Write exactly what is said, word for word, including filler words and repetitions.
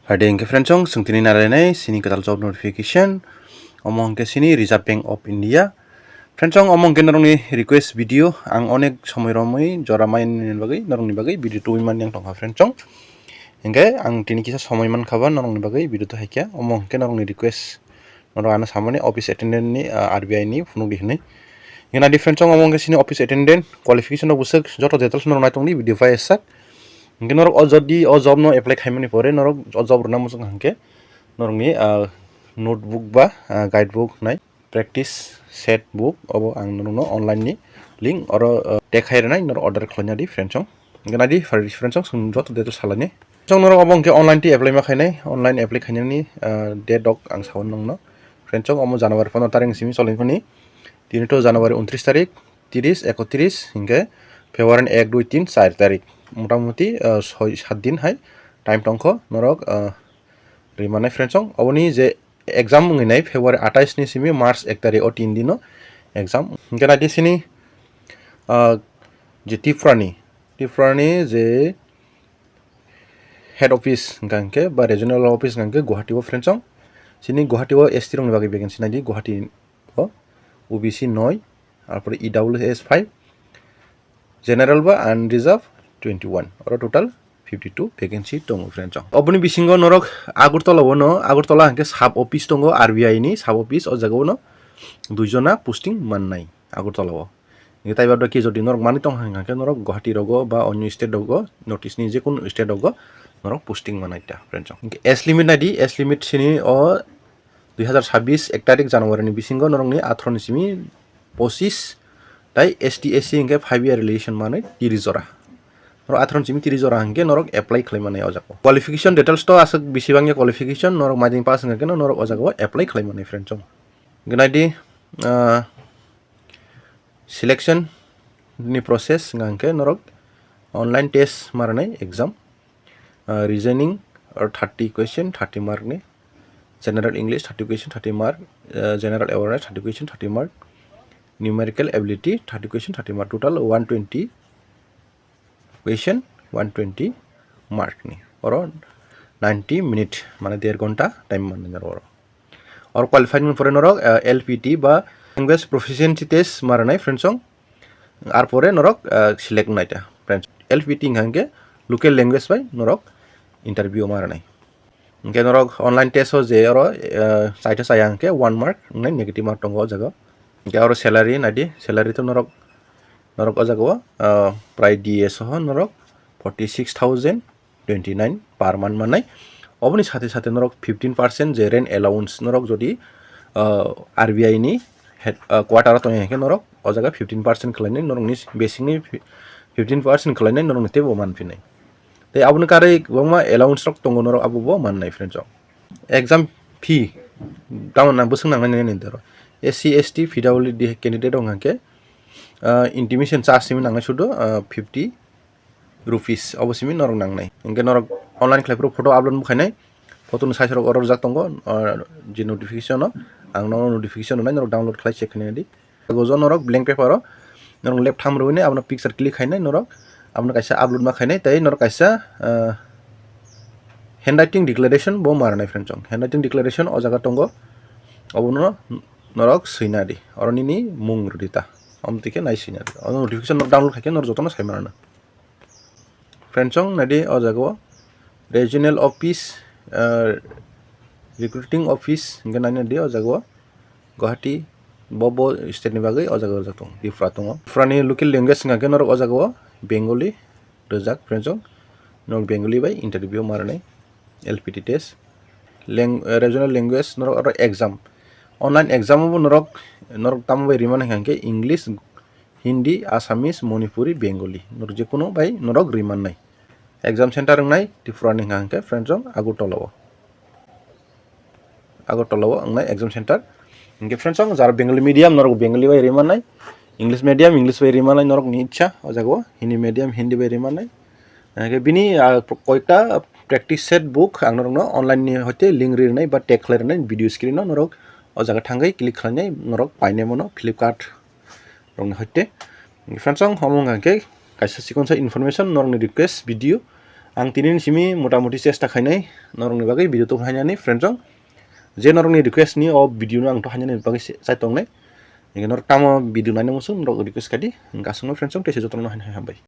Haide hwnkhe friends chwng, chwng tini narainai sini kwtal job notification, omo hwnkhe sini Reserve Bank of India. Friends chwng, omo hwnkhe norokni request video, ang onek somoi romwi jora mai nini bagwi, norokni bagwi video tubui mani ang tongkha friends chwng. Hwnkhe ang tini kisa somoi mankha ba norokni bagwi video tuhaikha, omo hwnkhe norokni request. Norok ano samani office attendant ni, ah, R B I ni phunukdi hinwi. Hwnkhe naidi friends chwng, omo hwnkhe sini office attendant qualification rok bwswk joto details norok naitongdi video bai sak. Hwnkhe norok o jodi o job no apply khaimani pore norok o job rwna muchung hwnkhe norokni, ah, notebook ba, ah, guidebook nai practice set book obo ang norokno online ni link oro, ah, tag khai rwnai norok order khlaina di friends chwng. Hwnkhe naidi friends chwng, chwng joto details salaini. Chwng norok obo hwnkhe online twi apply ma khainai, online apply khainani, ah, date rok ang sao nongno. Friends chwng, omo January pondro tarik simi choli phani. Tini to January untris tarik, tiris, ekotris, hwnkhe February ek, dui, tin, char tarik. Motamoti, ah, soi, sat din hai time tongkho norok, ah, rimani friends chwng. Oboni je exam wngwi nai February atais ni simi March ek tarik o tin dino exam. Hwnkhe naidi sini, ah, je Tripura ni, Tripura ni je head office hwnkha hwnkhe ba regional office hwnkha hwnkhe Guwahati o friends chwng. Sini Guwahati o S T rokni bagwi vacancy naidi Guwahati o O B C noi, arpore E W S five, general ba unreserved twenty one, oro total fifty two vacancy tongo friends chwng. Oboni bisingo norok Agartala o no, Agartala hwnkhe sub office tongo R B I ni sub office, o jaga o no duijona posting mannai Agartala o. Hwnkhe taibo abo khe jodi norok manwi tongkha hwnkhe norok Guwahati rogo ba onyo state rogo, North East ni jekunu state rogo norok posting mannai ta friends chwng. Hwnkhe age limit naidi, age limit sini o dui hazar sabbish ek tarik January ni bisingo norokni atharo ni simi pochis tai S T S C hwnkhe five year relation manwi tris jora. Norok atharo ni simi tris jora hwnkhe norok apply khlai mannai o jaga. Qualification details to aswk bisi bangya qualification, norok maiding pass wngkha khe norok o jaga o apply khlai mannai friends chwng. Hwnkhe naidi, ah, selection ni process wngkha hwnkhe norok online test ma rwnai exam, ah, reasoning or thirty question, thirty mark ni, general English thirty question, thirty mark, ah, general awareness thirty question, thirty mark, numerical ability thirty question, thirty mark, total one twenty question, one twenty mark ni. Oro ninety minute, mane der ghonta time mannai norok oro. Or qualified ni pore norok, ah, L P T ba language proficiency test ma rwnai friends chwng. Ar pore norok, ah, select wngnai ta friends. L P T hwnkha hwnkhe local language bai norok interview ma rwnai. Hwnkhe norok online test o je oro, ah, chaitha chaya hwnkhe one mark wngnai negative mark tongo o jaga o. Hwnkhe oro salary naidi, salary to norok, norok o jaga o, ah, prai D A soho norok forty six thousand twenty nine per month mannai. Oboni sathe sathe norok fifteen percent je rent allowance norok jodi, ah, R B I ni head, ah, quarter o tongya hwnkhe norok o jaga fifteen percent khlainai, norokni basic ni fifteen percent khlainai norokni teibo manphinai. Tei aboni karwi kwbangma allowance rok tongo norok abo bo mannai friends chwng. Exam fee tamo nang bwswk nangnai nini doro. S C, S T, P W D candidate rok hwnkhe, ah, intimation charge simi nangnai sudu, ah, fifty rupees obo simi norok nangnai. Hwnkhe norok online khlai phuru photo upload bo khainai, photo ni size rok oro rijak tongo, ah, je notification o ang nono notification rwnai, norok download khlai check khainai di. Gojo norok blank paper o norok left thumb rwinai abono picture click khainai norok, abono kaisa upload ma khainai tei norok kaisa, ah, handwriting declaration bo ma rwnai friends chwng. Handwriting declaration o jaga tongo, obono norok swina di, oro nini mung rwdi ta, omo twi khe nai swina di, o notification norok download khaikhe norok jotono sai mano. Friends chwng naidi o jaga o regional office, ah, recruiting office hwnkhe naina di o jaga o Guwahati bo, bo state ni bagwi o jaga o rijak tongo, Tripura tongo. Tripura ni local language hwnkha khe norok o jaga o Bengali rijak friends chwng, norok Bengali bai interview ma rwnai L P T test. Lang-, regional language norok oro exam, online exam o bo norok, norok tamo bai rimani hwnkha khe English, Hindi, Assamese, Manipuri, Bengali, norok jekunu bai norok rimannai. Exam center wngnai Tripura ni hwnkha hwnkhe friends chwng Agartala o, Agartala o wngnai exam center. Hwnkhe friends chwng jara Bengali medium norok Bengali bai rimannai, English medium English bai rimannai norokni ichha o jaga o, Hindi medium Hindi bai rimannai. Hwnkhe bini, ah, koyekta practice set book ang norokno online ni hoite link rinai ba tag khlai rwnai video screen o norok o jaga thangwi click khlainai norok painai mano Flipkart rokni hoite. Friends chwng omo wngkha khe kaisa chikonsa information norokni request video Ang tini ni simi motamuti chesta khainai norokni bagwi video tong hainani friends rok. Je norokni request ni o video no ang to hainani bagwi se-, chai tongnai. Hingke norok tamo video naina muchung norok request kadi. Hingke aswkno friends rok tei se jotono haino hambai.